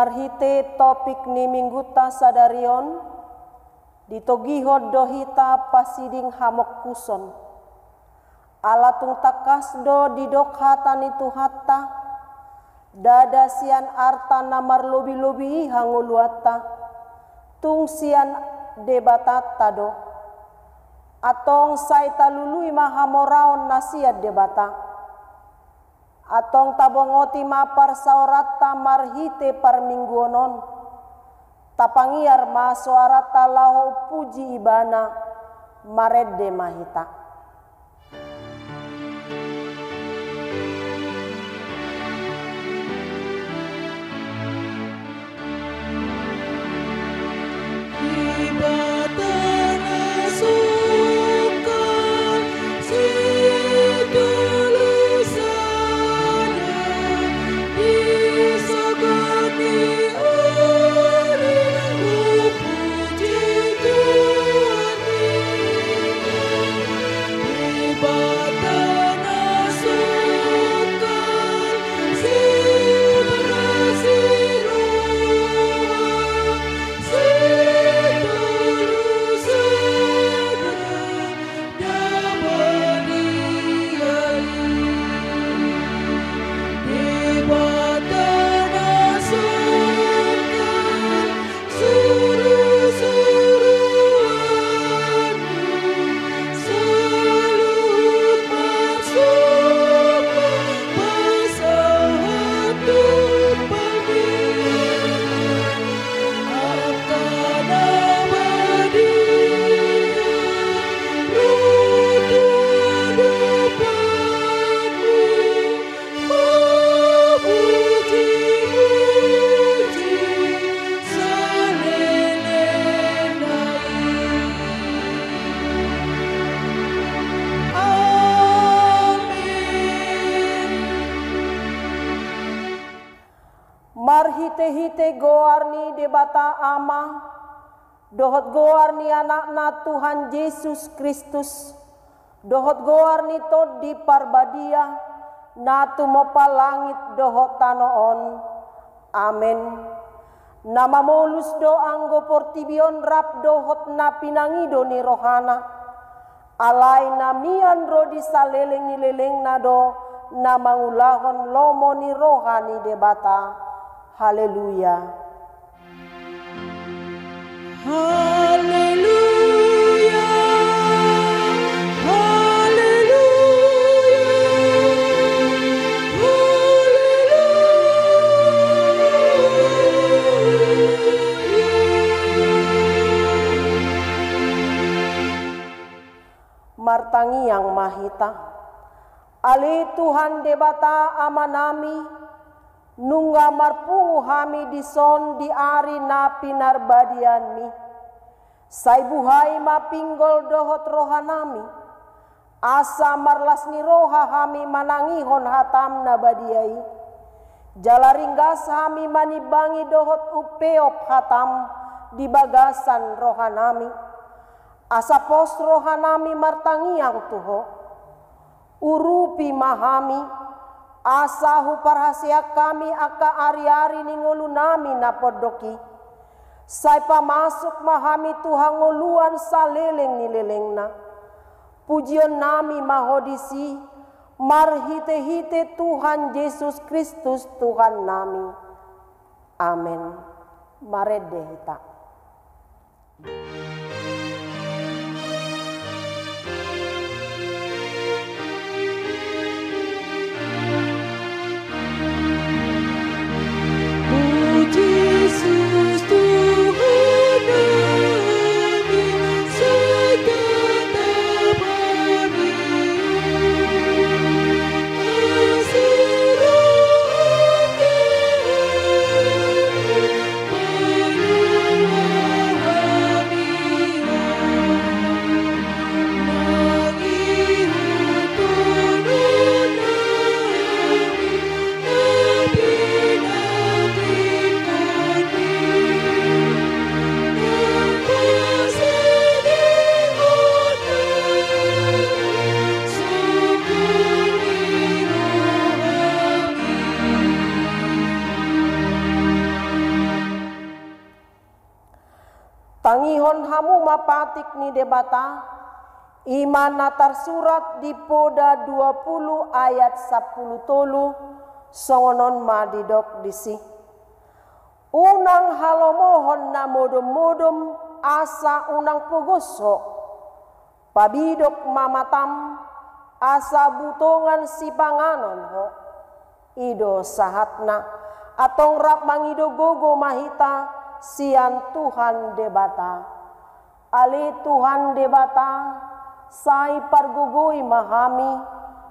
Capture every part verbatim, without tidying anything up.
Marhite topik ni minggunta sadari on, ditogihon do hita pasiding hamongkuson. Ala tung tangkas do didok hata ni Tuhanta, ndada sian arta na marlobi-lobi i hangoluanta, tung sian Debatanta do. Antong sai talului ma hamoraon na sian Debata. Antong tabongoti ma parsaoranta marhite parmingguon on. Tapangiar ma soaranta laho umpuji Ibana, marende ma hita. Marhite-hite goar ni Debata Ama, dohot goar ni Anakna Tuhan Jesus Kristus, dohot goar ni Tondi Parbadia, na tumompa langit dohot tano on. Amen. Na mamolus do anggo portibi on rap dohot na pinangido ni rohana. Alai na mian ro di saleleng ni lelengna do na mangulahon lomo ni roha ni Debata. Haleluya. Haleluya, haleluya, haleluya. Martangiang ma hita. Ale Tuhan Debata Amanami, nunga marpungu hami dison di ari na pinarbadianmi. Sai buhai ma pinggol dohot rohanami, asa marlas ni roha hami manangihon hatam na badia i. Jala ringgas hami manimbangi dohot umpeop hatam di bagasan rohanami. Asa pos rohanami martangiang tu Ho. Urupi ma hami, asa huparhaseang hami angka ari-ari ni ngolunami na pondok i. Sai pamasuk ma hami tu hangoluan saleleng ni lelengna. Pujionnami ma Ho disi, marhite-hite Tuhan Jesus Kristus Tuhannami. Amen. Marende hita. Tangihon hamu ma patik ni Debata, i ma na tarsurat di Poda dua pulu ayat sampulu tolu, songon on ma didok disi: Unang halomohon na modom-modom, asa unang pogos ho. Pabidok ma matam, asa butongan sipanganon ho. I do sahatna. Antong rap mangido gogo ma hita sian Tuhan Debata. Ale Tuhan Debata, sai pargogoi ma hami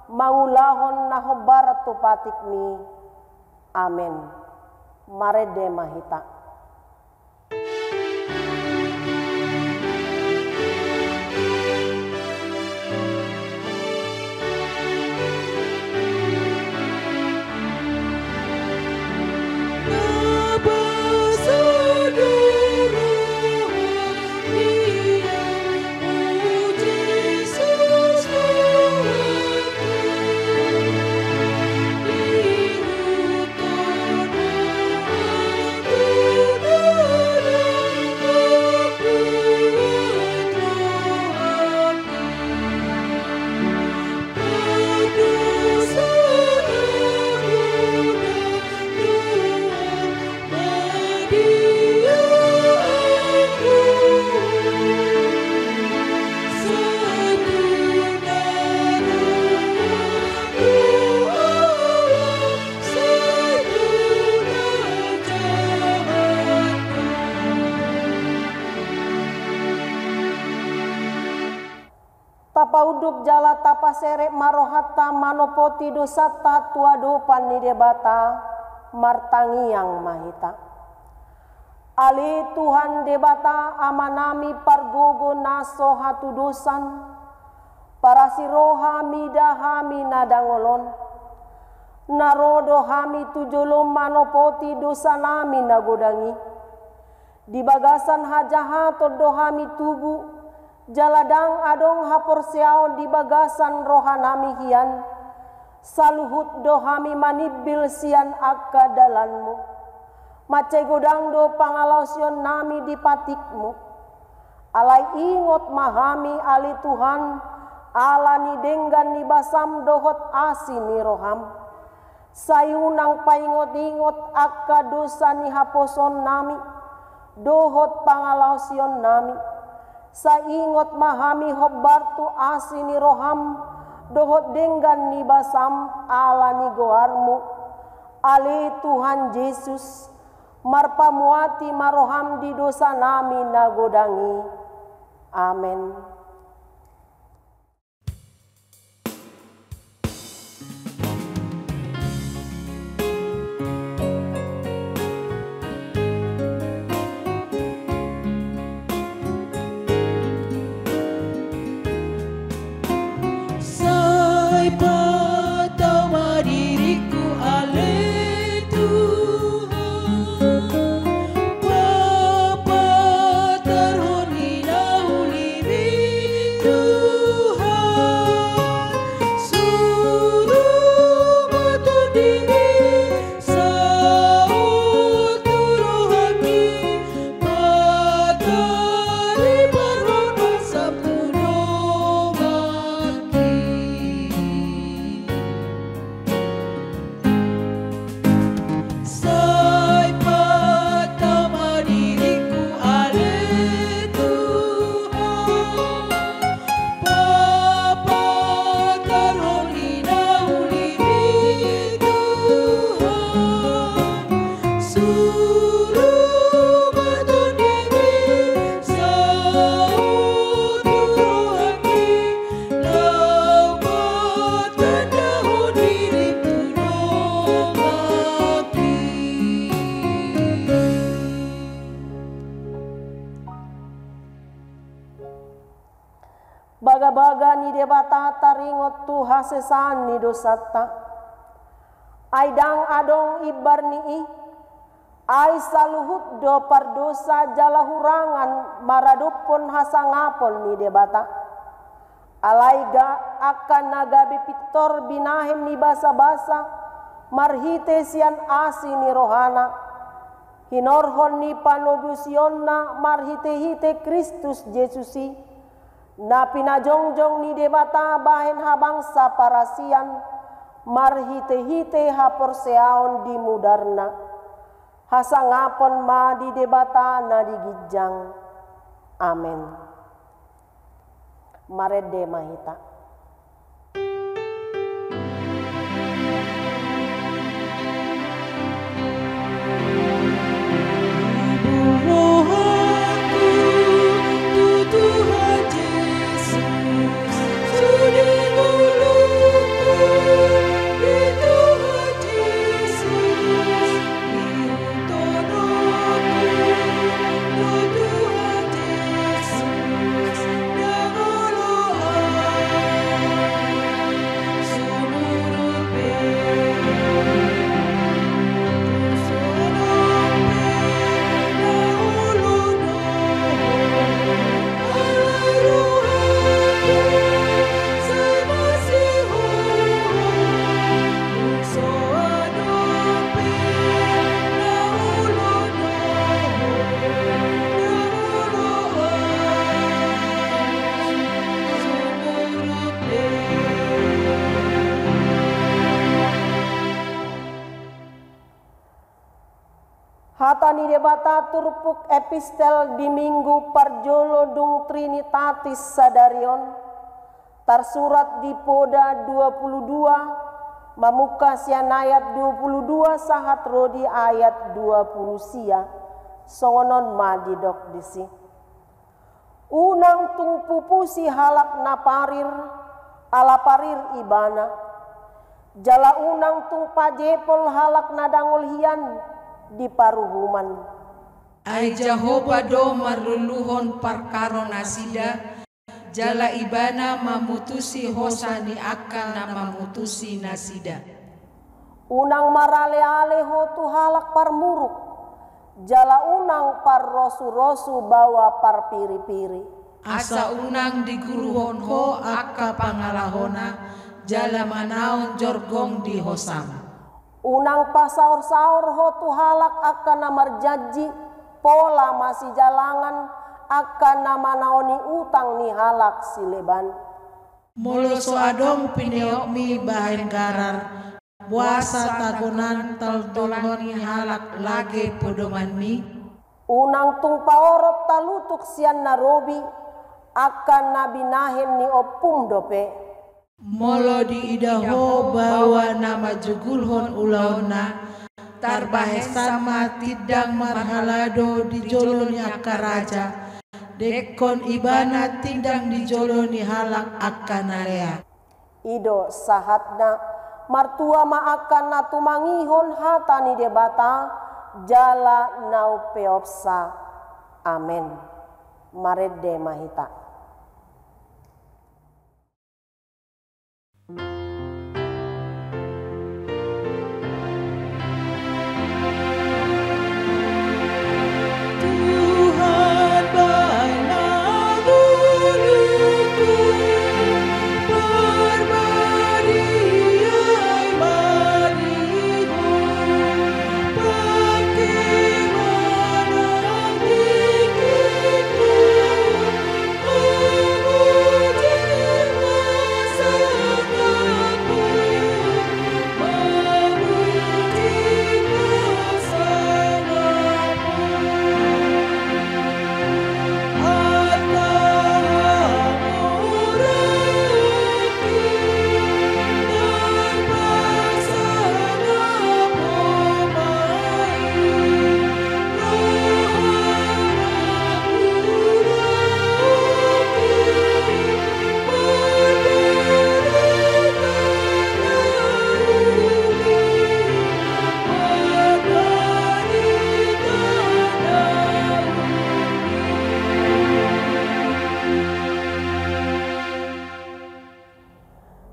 mangulahon na hombar tu patikmi. Amen. Marende ma hita. Tapaunduk jala tapaserep ma rohanta manopoti dosanta tu adopan ni Debata, martangiang ma hita. Ale Tuhan Debata Amanami pargogo na so hatudosan, parasi roha mida hami na dangol on. Na ro do hami tu jolom manopoti dosanami na godang i. Di bagasan hajahaton do hami tubu, jala ndang adong haporseaon di bagasan rohanami hian. Saluhut do hami manimbil sian angka dalanmu. Mansai godang do pangalaosionnami di patikmu. Alai ingot ma hami, ale Tuhan, ala ni denggan ni basam dohot asi ni roham. Sai unang paingot-ingot angka dosa ni haposoonnami dohot pangalaosionnami. Sai ingot ma hami hombar tu asi ni roham dohot denggan ni basam ala ni goarmu. Ale Tuhan Jesus, marpamuati ma roham di dosanami na godang i. Amen. Sai patau ma diringku ale Tuhan, papatarhon i na ulimi Tuhan, suru ma tondimi saut tu rohangki, pataribarhon ma sampulu maki. Sai patau ma diringku ale Tuhan, papatarhon i na ulimi Tuhan, suru ma tondimi saut tu rohangki, laho patandahon diringku donganki. Bagabaga ni Debata taringot tu hasesaan ni dosanta. Ai ndang adong imbar ni i, ai saluhut do pardosa jala hurangan maradophon hasangapon ni Debata. Alai angka na gabe pintor binahen ni basabasa marhite sian asi ni rohana, Hinorhon ni panobusionna marhite-hite Kristus Jesus i, na pinajongjong ni Debata bahen habangsa parasian, marhite-hite haporseaon di mudarna, hasangapon ma di Debata na di ginjang. Amen. Marende ma hita. Hata ni Debata turpuk epistel di Minggu parjolo dung Trinitatis sadari on, tarsurat di Poda dua pulu dua, mamungka sian ayat dua pulu dua sahat ro di ayat dua pulu sia, songon on ma didok disi. Unang tung pupusi halak na parir, ala parir ibana. Jala unang tung pajepol halak na dangol hian di paruhuman. Ai Jahowa do marluluhon parkaro nasida, jala ibana mamutusi hosa ni angka na mamutusi nasida. Unang marale-ale ho tu halak parmuruk, jala unang parrosu-rosu baoa parpiri-piri. Asa unang diguruhon ho angka pangalahona, jala manaon jorgong di hosam. Unang pasaor-saor ho tu halak angka na marjanji, pola masijalangan, angka na manaoni utang ni halak sileban. Molo so adong pineopmi bahen garar, boasa tagonan toltolan ni halak lage podomanmi? Unang tung paorot talutuk sian na robi, angka na binahen ni ompum dope. Molo diida ho baoa na manjugulhon ulaonna, tarbahensan ma tindang marhalado di jolo ni angka raja, dengkon ibana tindang di jolo ni halak angka na lea. I do sahatna, martua ma angka na tumangihon hata ni Debata, jala na umpeopsa. Amen. Marende ma hita.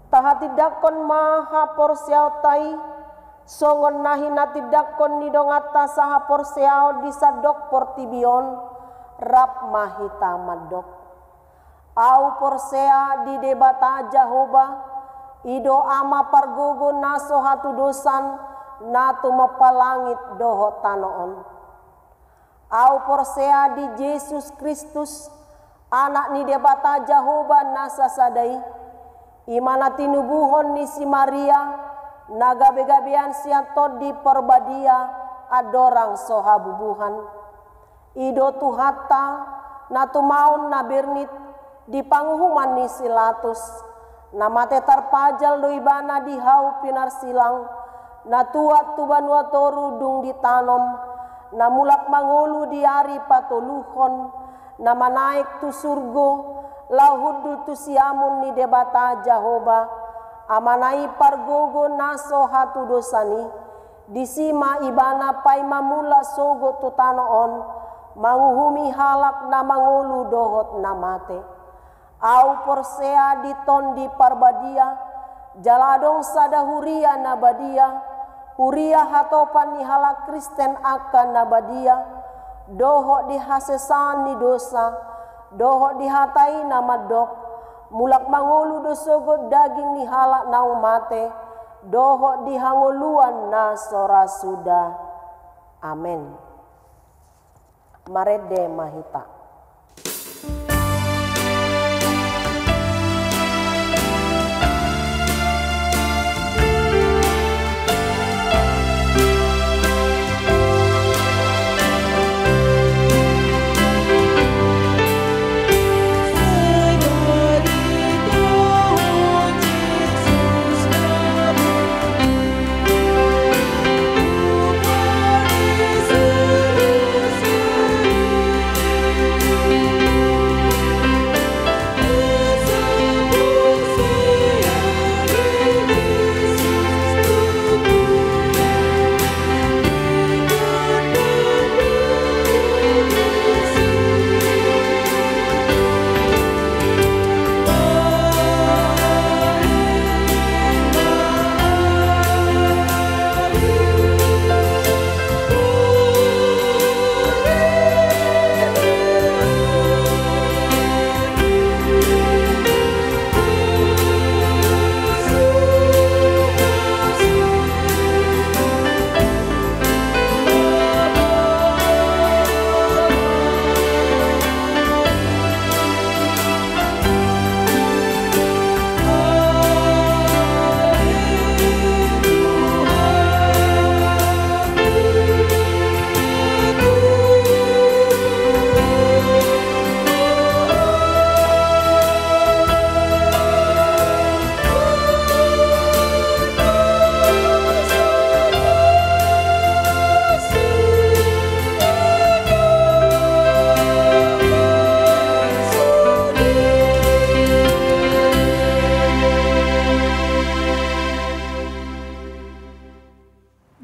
Tahatindangkon ma haporseaonta i, songon na hinatindangkon ni donganta sahaporseaon di sandok portibi on, rap ma hita mandok. Ahu porsea di Debata Jahowa, i do Ama pargogo na so hatudosan, na tumompa langit dohot tano on. Au porsea di Jesus Kristus, Anak ni Debata Jahowa na sasada i, i ma na tinubuhon ni si Maria, na gabegabean sian Tondi Parbadia, andorang so habubuhan. I do Tuhanta, na tumaon na bernit di panguhuman ni si Latus, na mate tarpajal do Ibana di hau pinarsilang, na tuat tu banua toru dung ditanom, na mulak mangolu di ari patoluhon, na manaek tu surgo, laho hundul tu siamun ni Debata Jahowa, Amana i pargogo na so hatudosan i, disi ma Ibana paima mulak sogot tu tano on, manguhumi halak na mangolu dohot na mate. Au porsea di Tondi Parbadia, jala adong sada huria na badia, huria hatopan ni halak Kristen angka na badia, dohot di hasesaan ni dosa, dohot di hata i na mandok, mulak mangolu do sogot daging ni halak naung mate, dohot di hangoluan na so ra suda. Amen. Marende ma hita.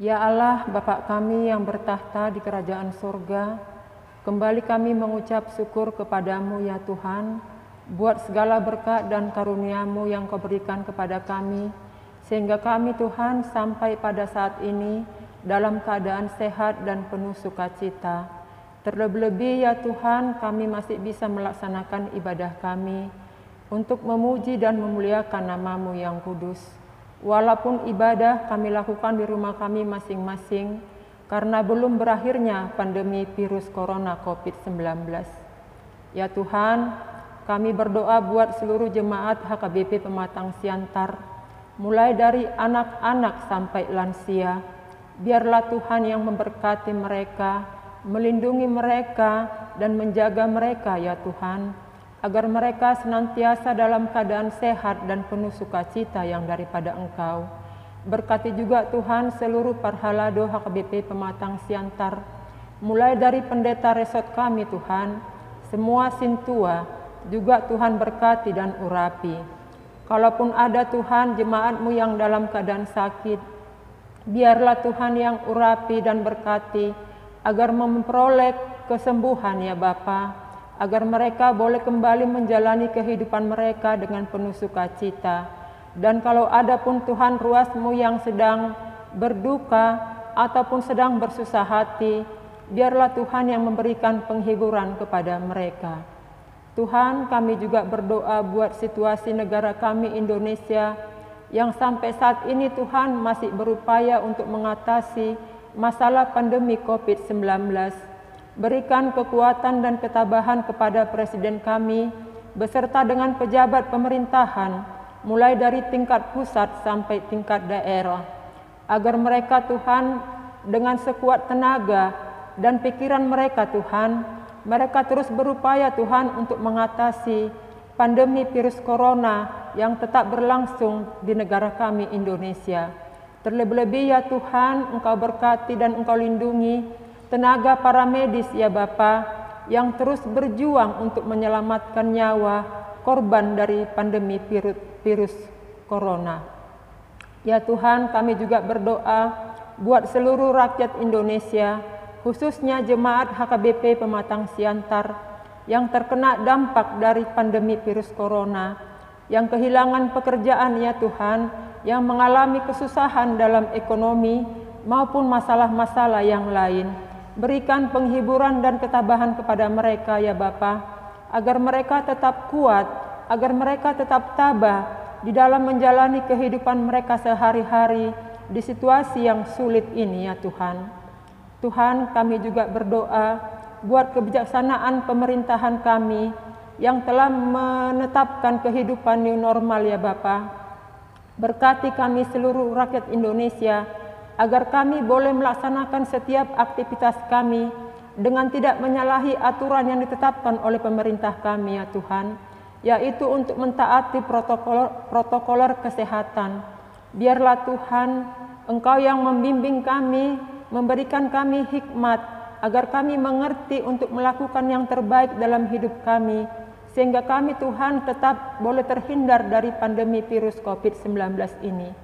Ya Allah, Bapa kami yang bertakhta di kerajaan sorga, kembali kami mengucap syukur kepada-Mu, ya Tuhan, buat segala berkat dan karunia-Mu yang Kau berikan kepada kami, sehingga kami, Tuhan, sampai pada saat ini dalam keadaan sehat dan penuh sukacita. Terlebih-lebih, ya Tuhan, kami masih bisa melaksanakan ibadah kami untuk memuji dan memuliakan nama-Mu yang kudus. Walaupun ibadah kami lakukan di rumah kami masing-masing karena belum berakhirnya pandemi virus corona covid sembilan belas. Ya Tuhan, kami berdoa buat seluruh jemaat H K B P Pematang Siantar, mulai dari anak-anak sampai lansia. Biarlah Tuhan yang memberkati mereka, melindungi mereka, dan menjaga mereka, ya Tuhan, agar mereka senantiasa dalam keadaan sehat dan penuh sukacita yang daripada Engkau. Berkati juga, Tuhan, seluruh parhalado H K B P Pematang Siantar, mulai dari pendeta resort kami, Tuhan, semua sintua, juga Tuhan berkati dan urapi. Kalaupun ada, Tuhan, jemaat-Mu yang dalam keadaan sakit, biarlah Tuhan yang urapi dan berkati, agar memperoleh kesembuhan, ya Bapa, agar mereka boleh kembali menjalani kehidupan mereka dengan penuh sukacita. Dan kalau ada pun, Tuhan, ruas-Mu yang sedang berduka ataupun sedang bersusah hati, biarlah Tuhan yang memberikan penghiburan kepada mereka. Tuhan, kami juga berdoa buat situasi negara kami, Indonesia, yang sampai saat ini, Tuhan, masih berupaya untuk mengatasi masalah pandemi covid sembilan belas. Berikan kekuatan dan ketabahan kepada Presiden kami, beserta dengan pejabat pemerintahan, mulai dari tingkat pusat sampai tingkat daerah, agar mereka, Tuhan, dengan sekuat tenaga dan pikiran mereka, Tuhan, mereka terus berupaya, Tuhan, untuk mengatasi pandemi virus corona yang tetap berlangsung di negara kami, Indonesia. Terlebih-lebih, ya Tuhan, Engkau berkati dan Engkau lindungi tenaga para medis, ya Bapa, yang terus berjuang untuk menyelamatkan nyawa korban dari pandemi virus, virus corona. Ya Tuhan, kami juga berdoa buat seluruh rakyat Indonesia, khususnya jemaat H K B P Pematang Siantar yang terkena dampak dari pandemi virus corona, yang kehilangan pekerjaan, ya Tuhan, yang mengalami kesusahan dalam ekonomi maupun masalah-masalah yang lain. Berikan penghiburan dan ketabahan kepada mereka, ya Bapa, agar mereka tetap kuat, agar mereka tetap tabah di dalam menjalani kehidupan mereka sehari-hari di situasi yang sulit ini, ya Tuhan. Tuhan, kami juga berdoa buat kebijaksanaan pemerintahan kami yang telah menetapkan kehidupan new normal, ya Bapa. Berkati kami seluruh rakyat Indonesia, agar kami boleh melaksanakan setiap aktivitas kami dengan tidak menyalahi aturan yang ditetapkan oleh pemerintah kami, ya Tuhan, yaitu untuk mentaati protokol, protokoler kesehatan. Biarlah Tuhan, Engkau yang membimbing kami, memberikan kami hikmat, agar kami mengerti untuk melakukan yang terbaik dalam hidup kami, sehingga kami, Tuhan, tetap boleh terhindar dari pandemi virus covid sembilan belas ini.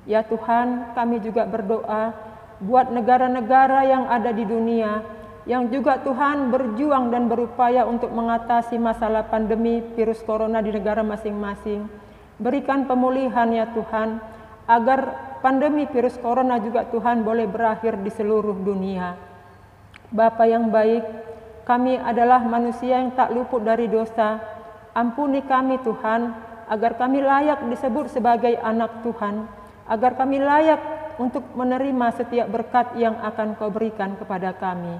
Ya Tuhan, kami juga berdoa buat negara-negara yang ada di dunia, yang juga, Tuhan, berjuang dan berupaya untuk mengatasi masalah pandemi virus corona di negara masing-masing. Berikan pemulihan, ya Tuhan, agar pandemi virus corona juga, Tuhan, boleh berakhir di seluruh dunia. Bapa yang baik, kami adalah manusia yang tak luput dari dosa. Ampuni kami, Tuhan, agar kami layak disebut sebagai anak Tuhan, agar kami layak untuk menerima setiap berkat yang akan Kau berikan kepada kami.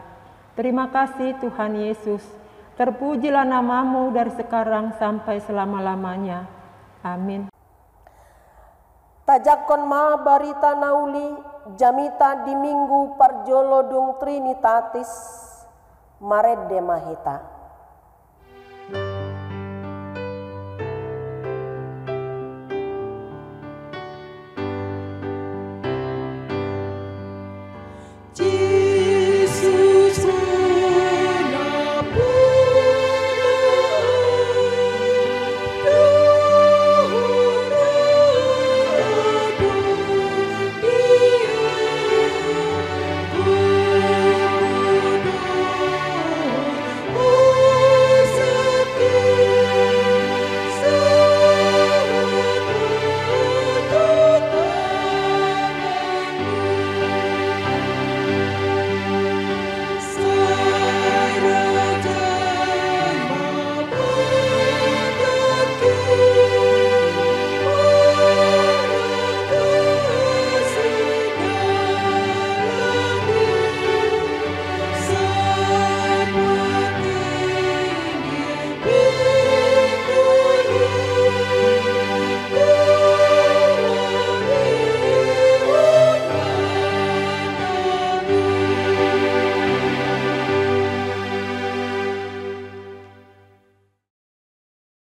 Terima kasih, Tuhan Yesus. Terpujilah nama-Mu dari sekarang sampai selama-lamanya. Amin. Tajangkon ma barita na uli jamita di Minggu parjolo dung Trinitatis. Marende ma hita.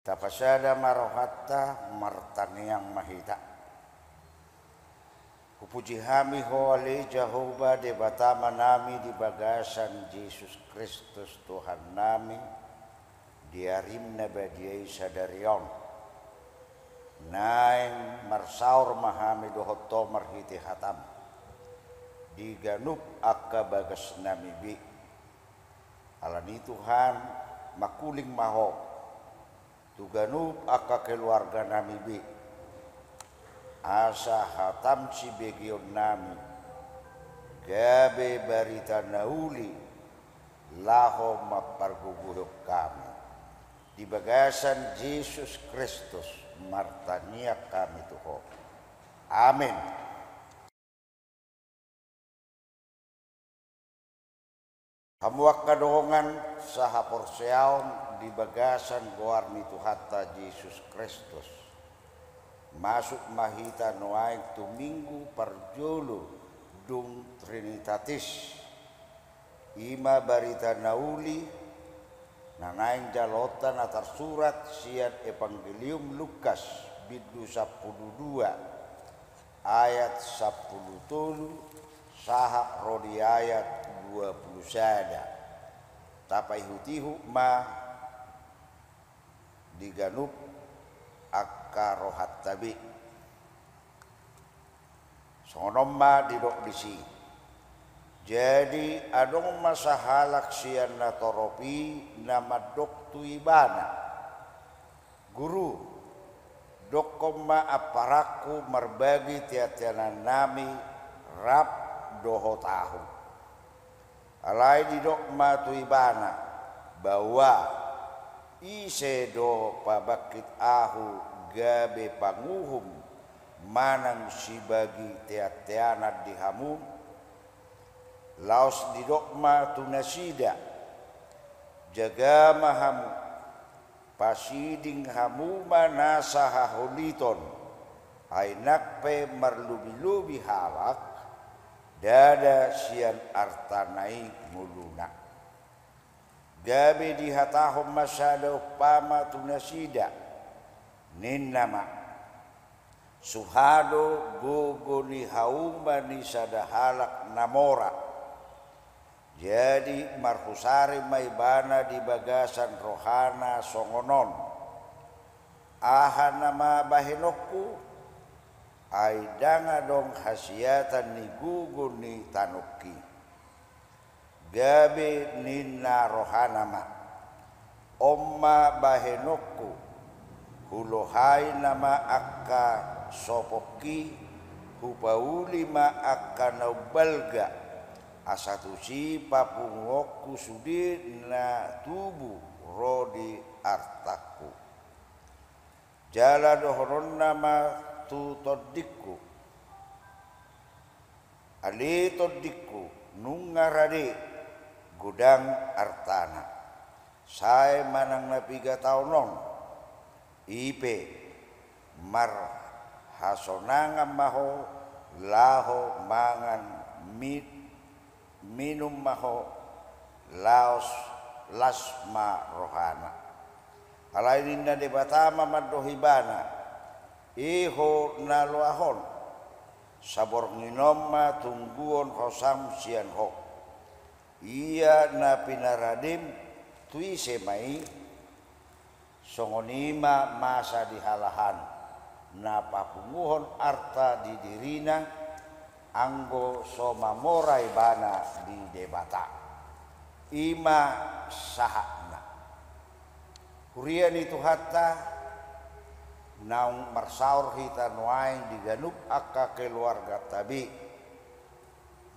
Tapasada ma rohanta, martangiang ma hita. Hupuji hami Ho ale Jahowa Debata Amanami di bagasan Jesus Kristus Tuhannami, di arim na badia i sadari on. Naeng marsaor ma hami dohot Ho marhite hataM di ganup angka bagasnami be. Alani Tuhan, mangkuling ma Ho tu ganup angka keluarganami be, asa hataM sibegeonnami gabe barita na uli laho mampargogohon hami. Di bagasan Jesus Kristus martangiang hami tu Ho. Amin. Hamu angka dongan sahaporseaon di bagasan goar ni Tuhanta Jesus Kristus. Masuk ma hita nuaeng tu Minggu parjolo dung Trinitatis. I ma barita na uli na naeng jaloonta na tarsurat sian Evangelium Lukas, bindu sampulu dua, ayat sampulu tolu sahat ro di ayat dua pulu sada. Tapaihutihut ma di ganup angka rohanta be. Songon on ma didok disi. Jadi adong ma sahalak sian natorop i na mandok tu Ibana, "Guru, dokkon ma amparanku marbagi teanteanannami rap dohot ahu." Alai didok ma tu ibana, "Baoa, ise do pabangkit ahu gabe panguhum manang sibagi teanteanan di hamu?" Laos didok ma tu nasida, "Jaga ma hamu, pasiding hamu ma nasa haholiton, ai nang pe marlobilobi halak, ndada sian artana i ngoluna." Gabe dihatahon ma sada umpama tu nasida, ninna ma, "Suha do gogo ni hauma ni sada halak na mora. Jadi marhusari ma ibana di bagasan rohana songon on, 'Aha nama bahenonku? Ai ndang adong hasiatan ni gogo ni tanongki.' Gabe ninna rohana ma, 'On ma bahenonku, hulohai nama angka sopongki, hupauli ma angka na umbalga, asa tusi papunguonku sude na tubu ro di artangku.' Jala dohononna ma tu tondingku, 'Ale tondingku, nunga rade, godang artana.' Sae manang na piga taon on, i pe, marhasonangan ma ho, laho mangan mi-, minum ma ho, laos las ma rohana. Alai ninna Debata ma mandok ibana, 'E ho na loas on, saborngin on ma tungguon hosam sian ho.' Ia na pinaradem, tu ise ma i?" Songon i ma masa di halak an, na papunguhon arta di dirina, anggo so mamora ibana di Debata. I ma sahatna. Huria ni Tuhanta, naung marsaor hita nuaeng di ganup angka keluarganta be.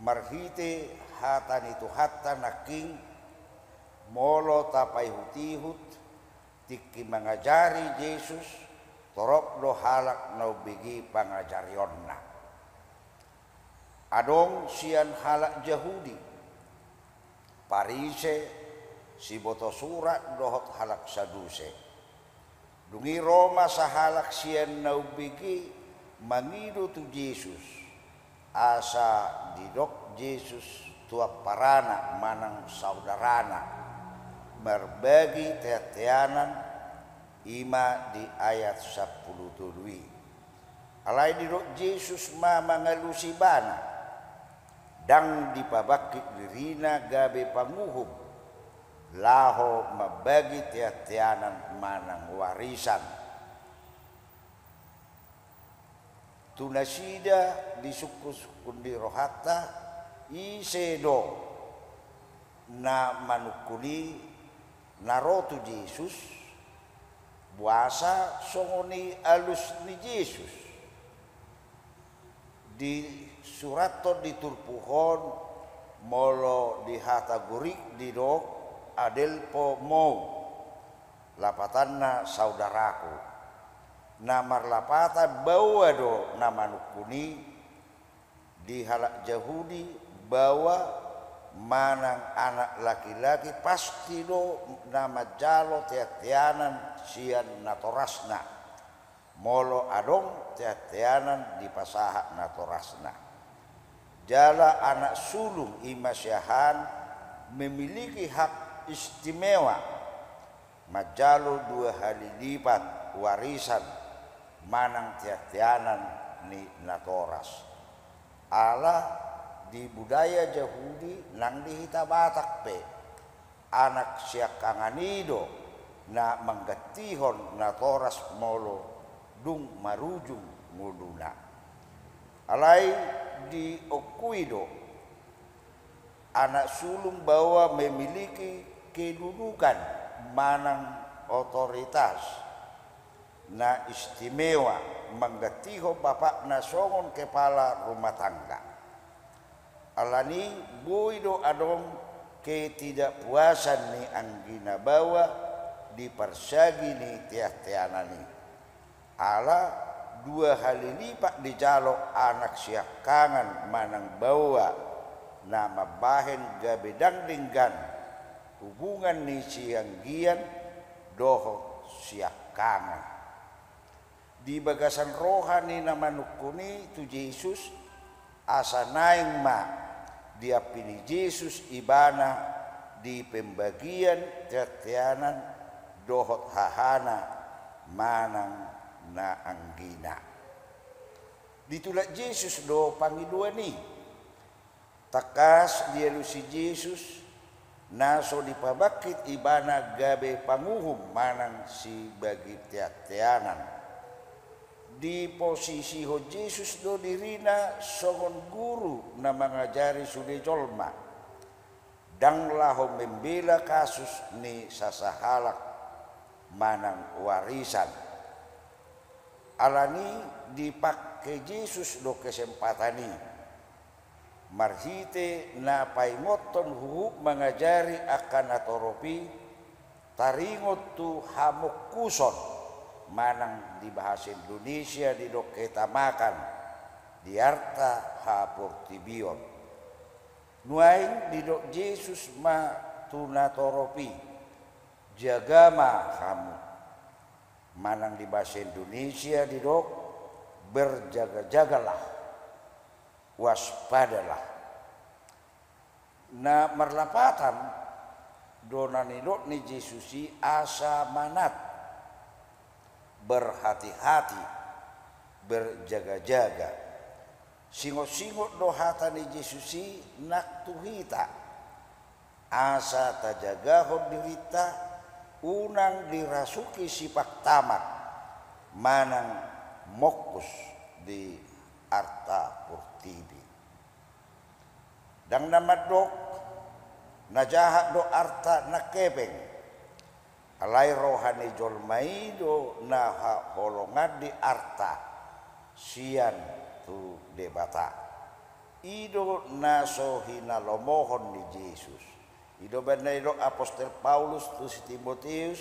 Marhite hata ni Tuhanta nangkin, molo tapaihutihut, tingki mangajari Jesus, torop do halak na umbege pangajarionna. Adong sian halak Jahudi, Parise, siboto surat dohot halak Saduse. Dung i ro ma sahalak sian na umbege mangido tu Jesus, asa didok Jesus tu amparana manang saudarana marbagi teanteanan, i ma di ayat sampulu tolu i. Alai didok Jesus ma mangalusi ibana, ndang dipabangkit dirina gabe panguhum, laho mambagi teanteanan manang warisan. Tu nasida disungkunsungkun di rohanta, ise do na manungkun i na ro tu Jesus, boasa songon i alus ni Jesus. Disurathon di turpuk on, molo di hata Gorik didok adelphomou, lapatanna saudaraku. Na marlapatan baoa do na manungkun i, di halak Jahudi baoa, manang anak laki-laki pasti do na manjalo teanteanan sian natorasna, molo adong teanteanan dipasahat natorasna. Jala anak sulung i ma siahaan memiliki hak istimewa manjalo dua hali lipat warisan manang teanteanan ni natoras. Ala di budaya Jahudi nang di hita Batak pe, anak siangkangan i do na manggantihon natoras molo dung marujung ngoluna. Alai diokui do, anak sulung baoa memiliki kedudukan manang otoritas na istimewa manggantihon bapakna songon kepala rumah tangga. Alani boi do adong ketidakpuasan ni anggina baoa di parsagi ni teanteanan i. Ala dua hali lipat dijalo anak siangkangan manang baoa na mambahen gabe ndang denggan hubungan ni sianggian dohot siangkangan. Di bagasan roha ni na manungkun i tu Jesus, asa naeng ma diampini Jesus ibana di pembagian teanteanan dohot hahana manang na anggina. Ditulak Jesus do pangidoan i. Tangkas dialusi Jesus na so dipabangkit ibana gabe panguhum manang sibagi teanteanan. Diposisihon Jesus do dirina songon guru na mangajari sude jolma, ndang laho membela kasus ni sasahalak manang warisan. Alani dipangke Jesus do kesempatan i. Marhite na paingothon huhut mangajari angka natorop i, taringot tu hamongkuson, manang di bahasa Indonesia didok ketamakan di arta haportibion. Nuaeng didok Jesus ma tu natorop i, jaga ma hamu. Manang di bahasa Indonesia didok, berjaga-jagalah, waspadalah. Na marlapatan do na nidok ni Jesus i asa manat, berhati-hati, berjaga-jaga. Singot-singot do hata ni Jesus i nang tu hita. Asa tajagahon dirinta, unang dirasuki sipaktamak, manang mongkus di arta portibi. Ndang na mandok, na jahat do arta nang hepeng. Alai roha ni jolma i do na haholongan di arta sian tu Debata. I do na so hinalomohon ni Jesus. I do umbahen na didok apostel Paulus tu si Timoteus,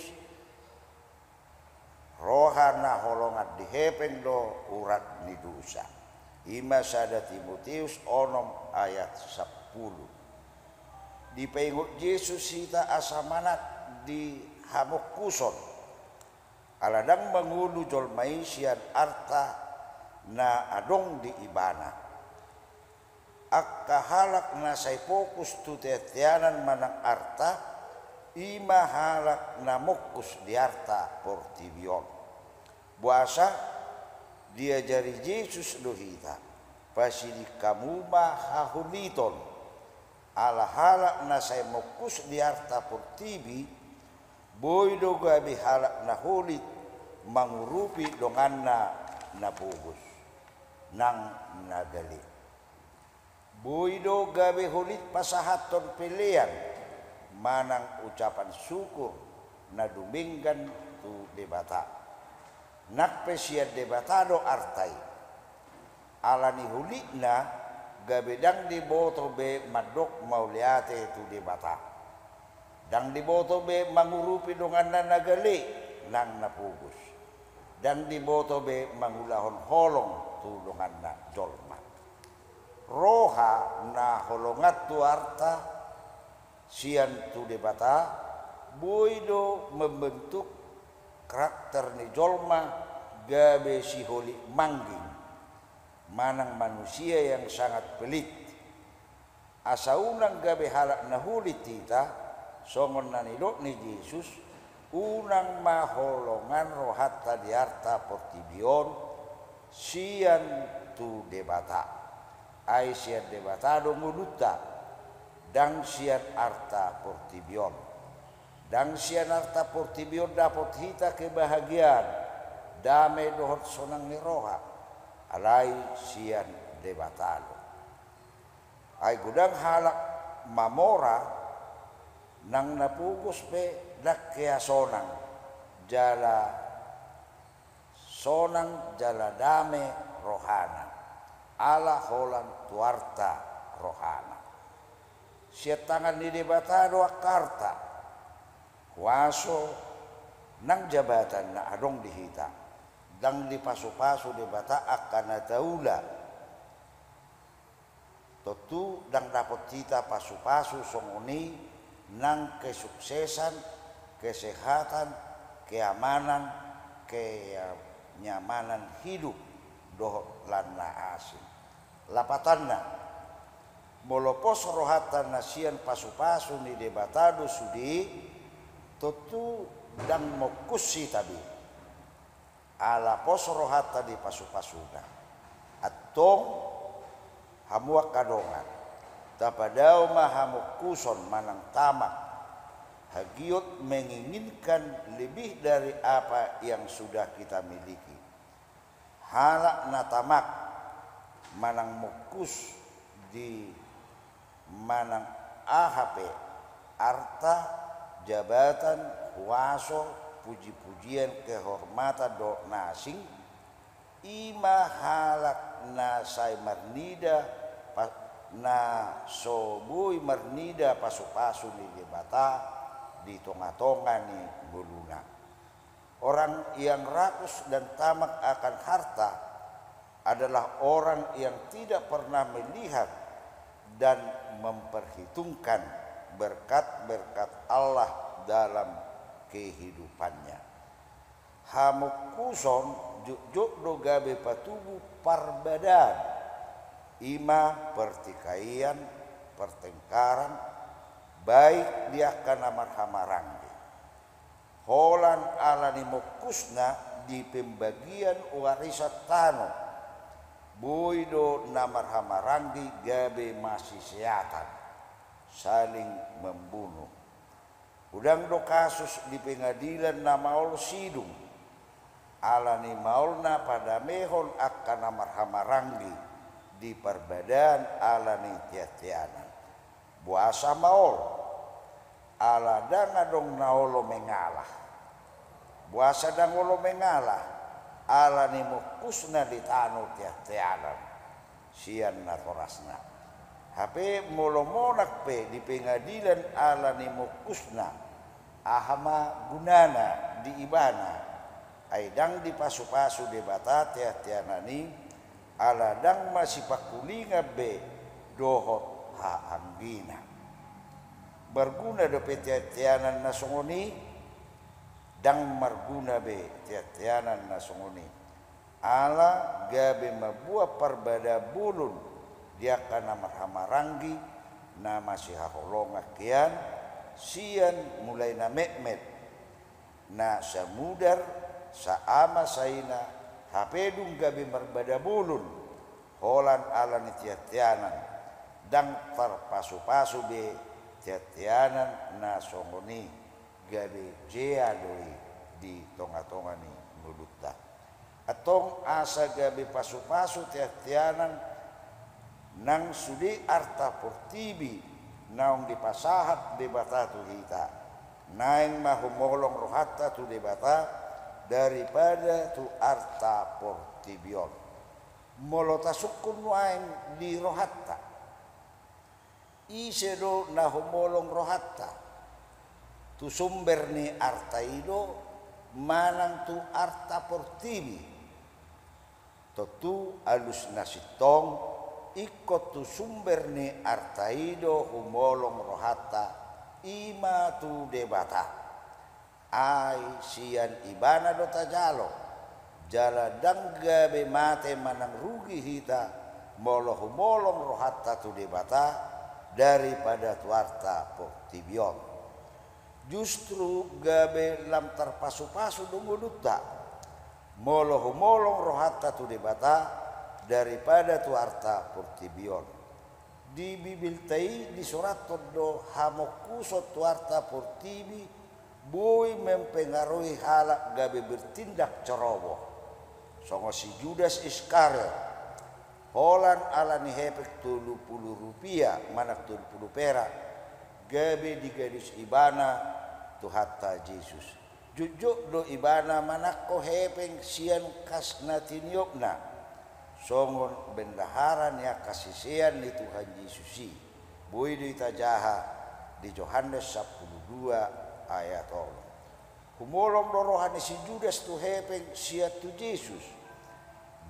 roha na holongan di hepeng do urat ni dosa. I ma sada Timoteus onom ayat sampulu. Dipaingot Jesus hita asa manat di hamongkuson. Ala ndang mangolu jolma i sian arta na adong di ibana. Angka halak na sai fokus tu teanteanan manang arta, i ma halak na mongkus di arta portibi on. Boasa diajari Jesus do hita, pasiding hamu ma hahuliton. Ala halak na sai mongkus di arta portibi, boi do gabe halak na holit mangurupi donganna na pogos nang na gale. Boi do gabe holit pasahathon pelean manang ucapan syukur na dumenggan tu Debata. Nang pe sian Debata do arta i. Ala ni holitna, gabe ndang diboto be mandok mauliate tu Debata. Ndang diboto be mangurupi donganna na gale nang na pogos. Ndang diboto be mangulahon holong tu donganna jolma. Roha na holongan tu arta, Sian tu Debata, boi do membentuk karakter ni jolma gabe siholit mangging, manang manusia yang sangat pelit. Asa unang gabe halak na holit hita, songon na nidok ni Jesus, unang ma holongan rohanta di arta portibi on, sian tu Debata. Ai sian Debata do ngolunta, ndang sian arta portibi on. Ndang sian arta portibi on dapot hita kebahagiaan, dame dohot sonang ni roha, alai sian Debata do. Ai godang halak mamora, nang na pogos pe ndang hea sonang, jala sonang jala dame rohana, ala holan tu arta rohana. Sian tangan ni Debata do angka arta, huaso nang jabatan na adong di hita, ndang dipasupasu Debata angka na taula. Tontu ndang dapot hita pasupasu songon i nang kesuksesan, kesehatan, keamanan, kenyamanan hidup, dohot lan na asing. Lapatanna, molo pos rohanta na sian pasupasu ni Debata do sude, tontu ndang mongkus hita be. Ala pos rohanta di pasupasuna. Antong, hamu angka dongan, tapadao ma hamongkuson manang tamak, hagiot menginginkan lebih dari apa yang sudah kita miliki. Halak na tamak manang mongkus di manang aha pe, arta, jabatan, huaso, pujipujian, kehormatan dohot na asing, i ma halak na sai marnida pa-, na so boi marnida pasupasu ni Debata di tongatonga ni ngoluna. Orang yang rakus dan tamak akan harta adalah orang yang tidak pernah melihat dan memperhitungkan berkat-berkat Allah dalam kehidupannya. Hamongkuson jotjot do gabe patubu parbadaan, i ma pertikaian, pertengkaran, baik di angka na marhahamaranggi. Holan ala ni mongkusna di pembagian warisan tano, boi do na marhahamaranggi gabe masiseatan, saling membunuh. Godang do kasus di pengadilan na maol sidung, ala ni maolna padamehon angka na marhahamaranggi di parbadaan ala ni teanteanan. Boasa maol? Ala ndang adong na olo mengalah. Boasa ndang olo mengalah? Ala ni mongkusna di tano teanteanan sian natorasna. Hape molo monang pe di pengadilan ala ni mongkusna, aha ma gunana di ibana? Ai ndang dipasupasu Debata teanteanan i, ala ndang masipangkulingan be dohot haanggina. Marguna dope teanteanan na songon i? Ndang marguna be teanteanan na songon i. Ala gabe mambuat parbadaan bolon di angka na marhahamaranggi, na masihaholongan hian, sian mulai na metmet, na samudar, saama, saina, hape dung gabe marbada bolon, holan ala ni teanteanan, ndang tarpasupasu be teanteanan na songon i, gabe jea do i di tongatonga ni ngolunta. Antong asa gabe pasupasu teanteanan nang sude arta portibi naung dipasahat Debata tu hita. Naeng ma humolong rohanta tu Debata daripada tu arta portibi on. Molo tasungkun nuaeng di rohanta, ise do na humolong rohanta? Tu sumber ni arta i do manang tu arta portibi? Tontu alus na sintong, ingkon tu sumber ni arta i do humolong rohanta, i ma tu Debata. Ai sian Ibana do tajalo, jala ndang gabe mate manang rugi hita, molo humolong rohanta tu Debata daripada tu arta portibi on. Justru gabe lam tarpasupasu do ngolunta, molo humolong rohanta tu Debata daripada tu arta portibi on. Di Bibelta i disurathon do hamongkuson tu arta portibi boi mempengaruhi halak gabe bertindak ceroboh. Songon si Judas Iskariot, holan ala ni hepeng tolu pulu rupia manang tolu pulu perak, gabe digadis ibana Tuhanta Jesus. Jotjot do ibana manangko hepeng sian kas na tiniopna, songon bendahara ni angka sisean ni Tuhan Jesus i. Boi do itajaha di Johannes sampulu dua ayat onom. Humolong do roha ni si Judas tu hepeng sian tu Jesus,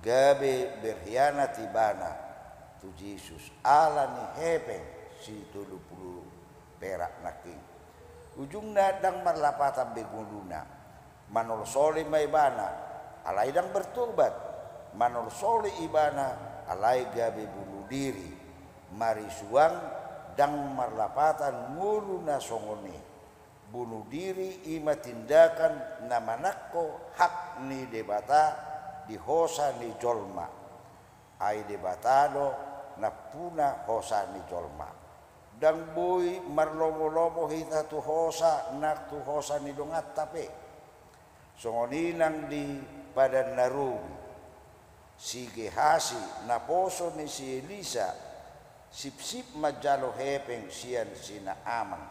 gabe berhianat ibana tu Jesus ala ni hepeng si tolu pulu perak nangkin. Ujungna ndang marlapatan be ngoluna. Manolsoli ma ibana, alai ndang bertobat. Manolsoli ibana, alai gabe bunuh diri. Marisuang, ndang marlapatan ngolu na songon i. Bunuh diri i ma tindakan na manangko hak ni Debata di hosa ni jolma. Ai Debata do nampuna hosa ni jolma. Ndang boi marlomolomo hita tu hosa nang tu hosa ni donganta pe. Songon i nang di Padan na Robi, si Gehasi, naposo ni si Elisa, sipsip manjalo hepeng sian si Naaman.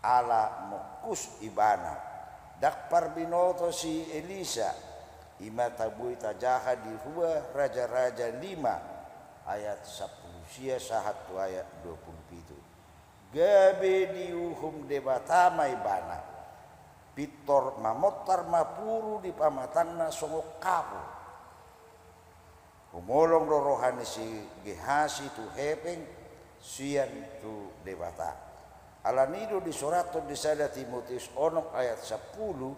Ala mongkus ibana. Ndang parbinoto si Elisa, i ma ta boi tajaha di rua Raja-raja lima ayat sampulu sia sahat tu ayat dua pulu pitu. Gabe diuhum Debata ma ibana. Pintor mamontar ma puru di pamatangna songon kapur. Humolong do roha ni si Gehasi tu hepeng sian tu Debata. Ala ni do disurathon di sada Timoteus onom ayat sampulu,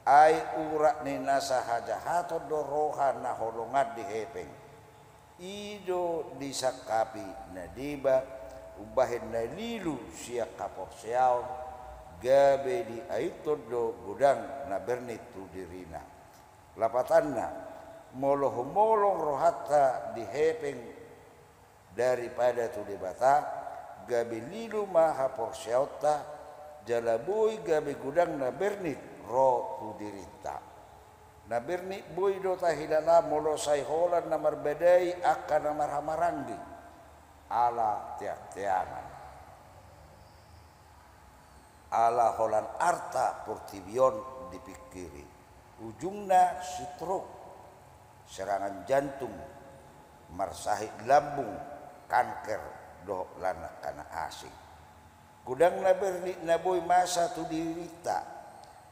ai urat ni nasa hajahaton do roha na holongan di hepeng. I do disangkapi na deba umbahen na lilu sian haporseaon, gabe diaithon do godang na bernit tu dirina. Lapatanna, molo humolong rohanta di hepeng daripada tu Debata, gabe lilu ma haporseaonta, jala boi gabe godang na bernit ro tu dirinta. Na bernit boi do tahilala molo sai holan na marbadai angka na marhamaranggi, ala teanteanan. Ala holan arta portibi on dipingkiri, ujungna stroke, serangan jantung, marsahit lambung, kanker, dohot lan angka na asing. Godang na bernit na boi masa tu dirinta,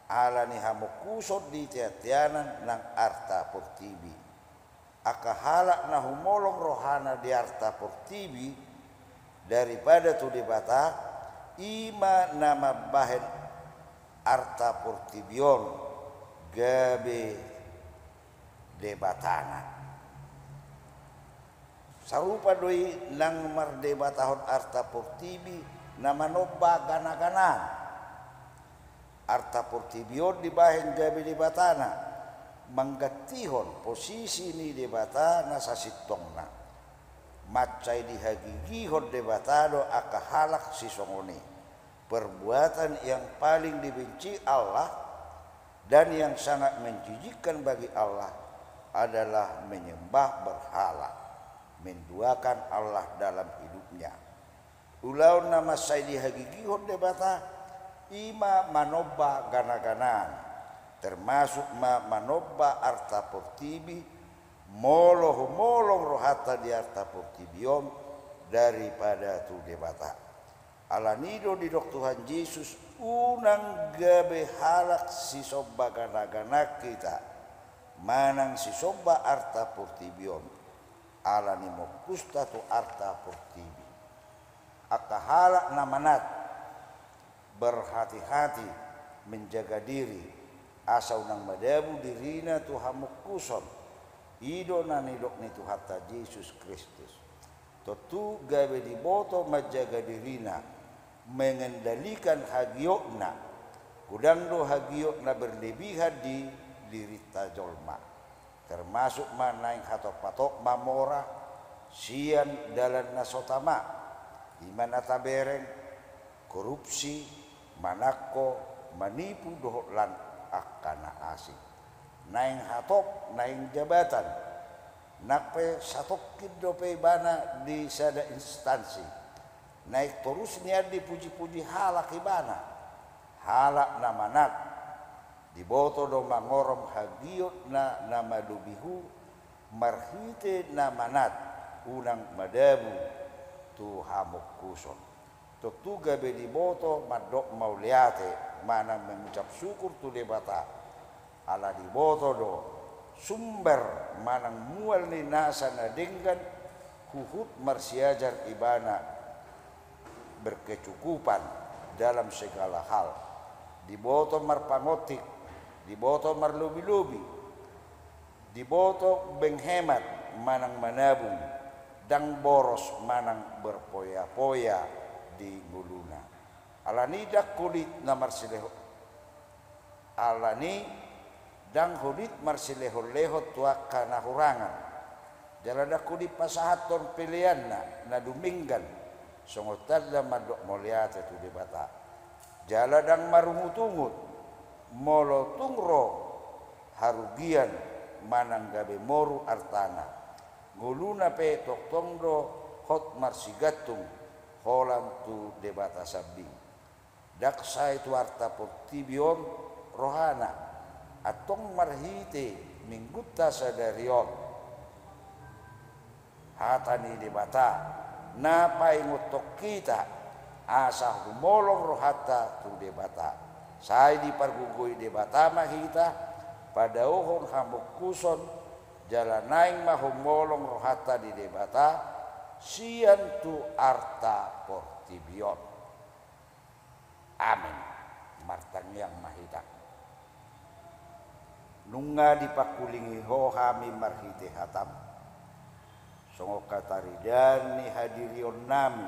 ala ni hamongkuson di teanteanan nang arta portibi. Angka halak na humolong rohana di arta portibi daripada tu Debata, i ma na mambahen arta portibi on gabe debatana. Sarupa do i nang mardebatahon arta portibi na manomba ganaganaan. Arta portibi on dibahen gabe debatana, manggantihon posisi ni Debata na sasintongna. Mansai dihagigihon Debata do angka halak sisongon i. Perbuatan yang paling dibenci Allah dan yang sangat menjijikkan bagi Allah adalah menyembah berhala, menduakan Allah dalam hidupnya. Ulaon na mansai dihagigihon Debata, i ma manomba ganaganaan, termasuk ma manomba arta portibi, molo humolong rohanta di arta portibi on daripada tu Debata. Ala ni do didok Tuhan Jesus, unang gabe halak sisomba ganaganaan hita, manang sisomba arta portibi on, ala ni mongkusta tu arta portibi. Angka halak na manat, Berhati-hati, menjaga diri, asa unang madabu dirina tu hamungkuson. I do na nidok ni Tuhanta Jesus Kristus. Tontu gabe diboto manjaga dirina, mengendalikan hagiotna. Godang do hagiot na berlebihan di dirinta jolma. Termasuk ma naeng hatop-hatop mamora sian dalan na so tama, i ma na tabereng, korupsi, manangko, manipu dohot lan angka na asing. Naeng hatop, naeng jabatan, nang pe satongkin dope ibana di sada instansi, naeng torus nian dipuji-puji halak ibana. Halak na manat, diboto do mangorom hagiotna na malobi hu, marhite na manat, unang madabu tu hamungkuson. Tontu gabe diboto mandok mauliate manang mengucap syukur tu Debata, ala diboto do sumber manang mual ni nasa na denggan huhut marsiajar ibana berkecukupan dalam segala hal. Diboto marpangontik, diboto marlobi-lobi, diboto menghemat manang manabung, ndang boros manang berpoya-poya di ngoluna. Alani ndang holit na marsileho-, alani ndang holit marsilehon-lehon tu angka na hurangan. Jala ndang holit pasahathon peleanna na dumenggan, songon tanda mandok mauliate tu Debata. Jala ndang marungut-ungut, molo tung ro harugian manang gabe moru artana. Ngoluna pe tongtong do hot marsigantung holan tu Debata sambing. Ndang sai tu arta portibi on rohana, antong marhite minggunta sadari on. Hata ni Debata, na paingothon hita, asa humolong rohanta tu Debata. Sai dipargogoi Debata ma hita, padaohon hamungkuson, jala naeng ma humolong rohanta di Debata, sian tu arta portibi on. Amen. Martangiang ma hita. Nunga dipangkulingi Ho hami marhite hataM, songon hataridaan ni hadirionnami,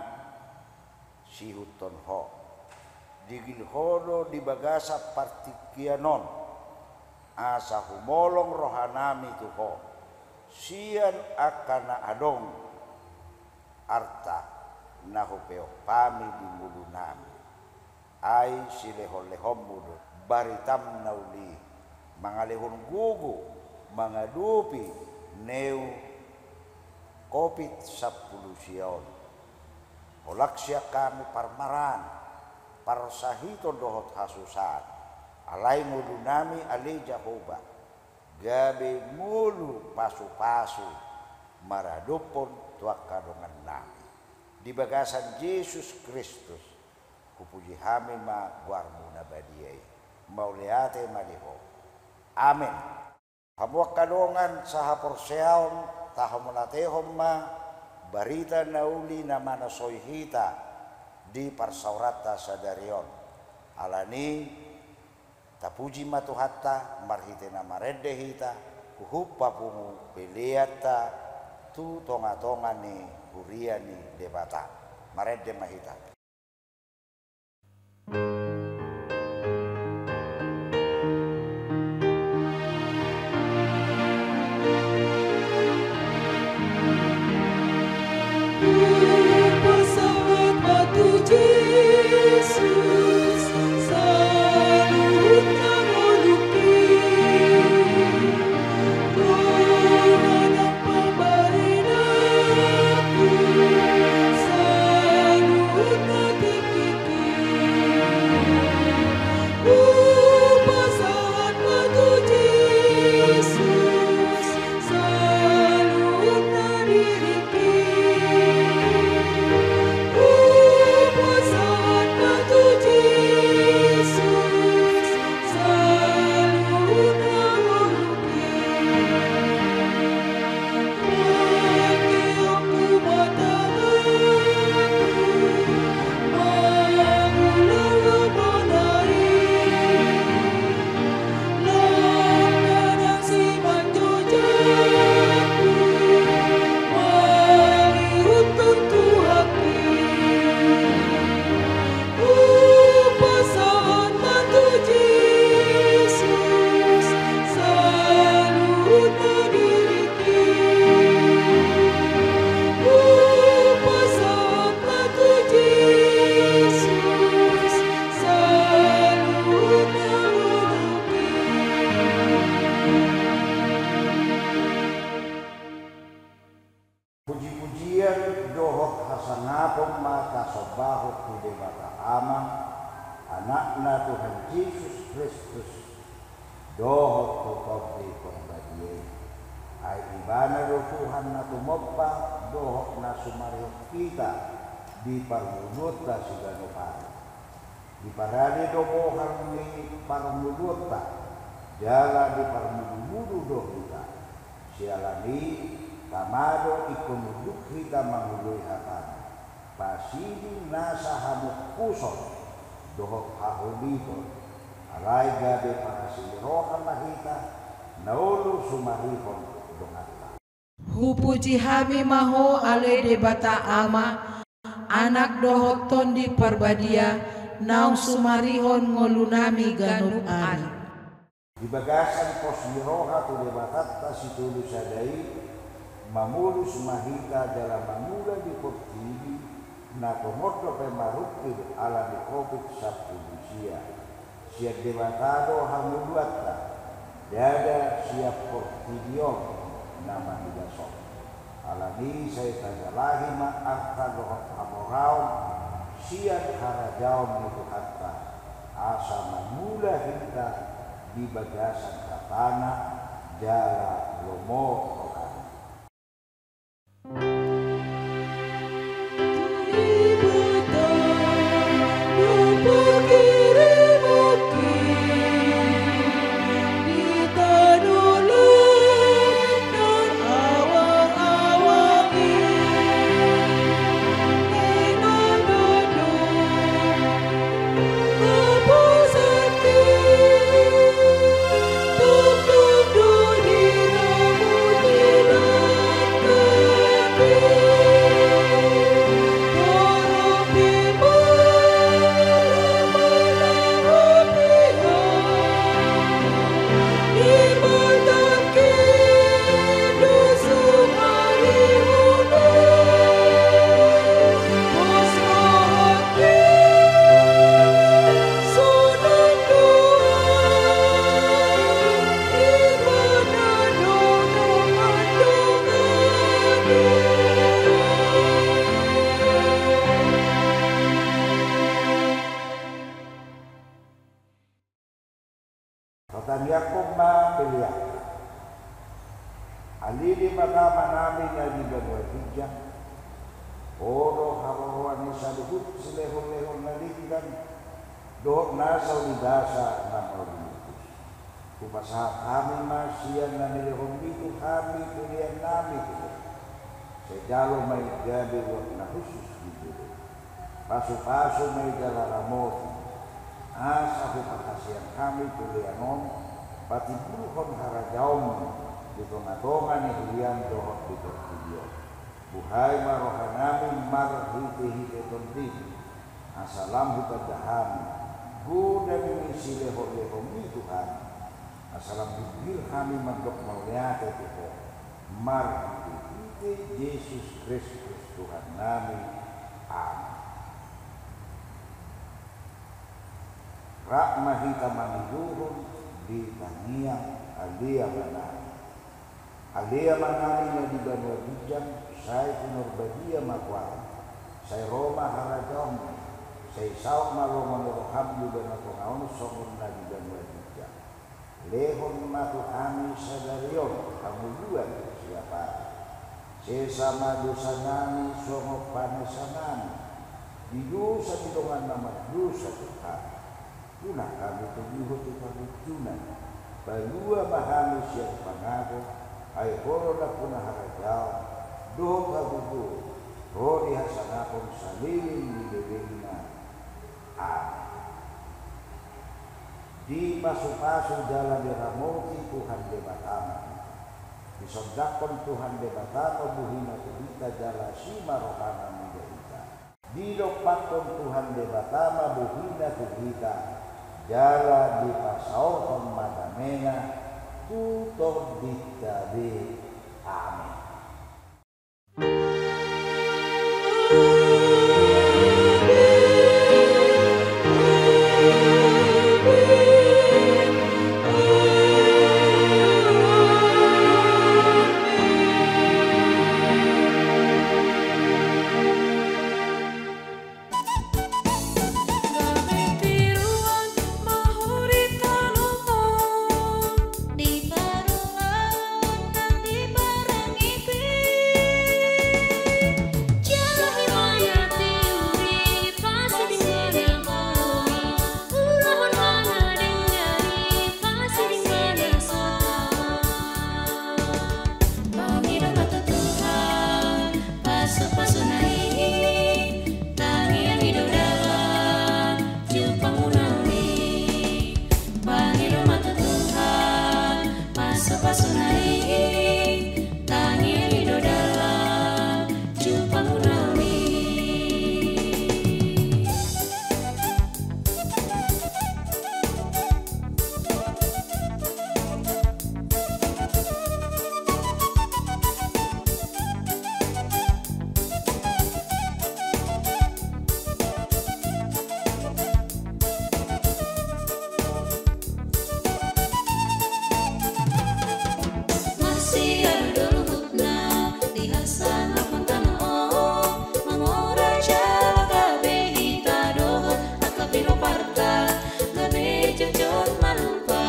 siihuthon Ho. Digil Ho do di bagasan partingkian on, asa humolong rohanami tu Ho, sian angka na adong arta na hupeop hami di ngolunami. Ai silehon-lehonMu do baritaM na uli, mangalehon gogo mangadopi neu Covid sampulu sia on. Holan sian hami parmaraan, parsahiton dohot hasusaan. Alai ngolunami ale Jahowa, gabe ngolu pasu-pasu maradophon tu angka dongannami. Di bagasan Jesus Kristus, hupuji hami ma goarMu na badia i. Mauliate ma di Ho. Amen. Hamu angka dongan sahaporseaon, tahamauliatehon ma barita na uli na manasoi hita di parsaoranta sadari on. Alani, tapuji ma Tuhanta, marhite na marende hita, huhut papungu peleanta tu tonga-tonga ni huria ni Debata. Marende ma hita. dohot tu Tondi Porbadia i. Ai Ibana do Tuhan na tumompa dohot na sumarihon hita di parngoluonta siganup ari. Diparade do bohal ni parngoluonta, jala diparmudumudu do hita. Siala ni i, tama do ingkon unduk hita mangoloi hatana, pasiding nasa hamungkuson dohot haholiton, alai gabe parasini roha ma hita na olo sumarihon donganta. Hupuji hami ma Ho ale Debata Ama, Anak dohot Tondi Parbadia, naung sumarihon ngolunami ganup ari. Di bagasan pos ni roha tu Debatanta Sitolu Sada i, mamolus ma hita jala mangula di portibi, na tongon dope marungkil ala ni Covid sampulu sia. Sian Debata do hangoluanta, ndada sian portibi on na mangidas on. Ala ni i sai tajalahi ma arta dohot hamoraon sian harajaon ni Tuhanta, asa mangula hita di bagasan hatana jala lomo rohana. Tatangiangkon ma pelean. Ale Debata Amanami na di banua ginjang, Ho do haroroan ni saluhut silehonlehon na denggan dohot nasa unibasa na maringutus. Hupasahat hami ma sian na nilehonmi tu hami peleannami tu Ho. Sai jalo ma i gabe uap na hushus di jolo. Pasupasu ma i jala ramoti, asa huparhaseang hami pelean on patimbulhon harajaonmi di tongatonga ni huriam dohot di portibi on. Buhai ma rohanami marhitehite Tondim, asa lam hutanda hami godang ni silehonlehonmi tu hami, asa lam hugir hami mandok mauliate tu Ho, marhitehite Jesus Kristus Tuhannami. Amen. Rap ma hita mangidohon di tangiang. Ale Amanami. Ale Amanami na di banua ginjang, sai pinarbadia ma goarmu, sai ro ma harajaonmu, sai saut ma lomo ni roham di banua tonga on songon na di banua ginjang. Lehon ma tu hami sadari on hangoluan siapari. Sesa ma dosanami songon panesanami di dosa ni dongan na mardosa tu hami. Unang hami togihon tu pangunjunan. Palua ma hami sian pangago, ai Ho do nampuna harajaon dohot hagogoon, ro di hasangapon saleleng ni lelengna. Amen. Dipasupasu jala diramoti Tuhan Debata ma hita. Disondangkon Tuhan Debata ma buhina tu hita jala asi ma rohana mida hita. Didompakkon Tuhan Debata ma buhina tu hita, jala dipasaorhon ma damena tu tondinta be. Amen. Pasuna i, tangiang i do dalan jumpang muna on i. Marsial do luhutna di hasangapon tano on, mangora jala gabe hita dohot angka pinoparta, gabe jotjot malumpa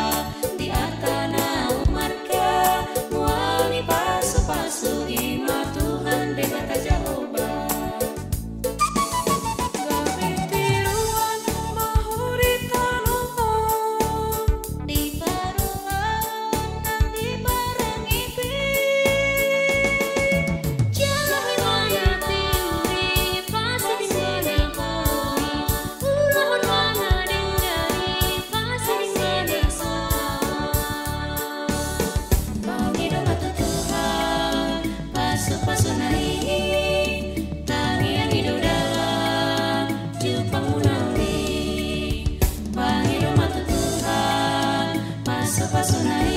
di angka na ummarga. Mual ni pasupasu i ma Tuhan Debata Jahowa. Gabe tiruan ma huhut tano on. Di parumaen nang di parange pe. Jala himaya tiur i pasadingkonon. Ulaon ma na denggan i pasadingkonon. Pangido ma tu Tuhan pasupasuna i, tangiang i do dalan jumpang muna on i. Pangido ma tu Tuhan pasupasuna i,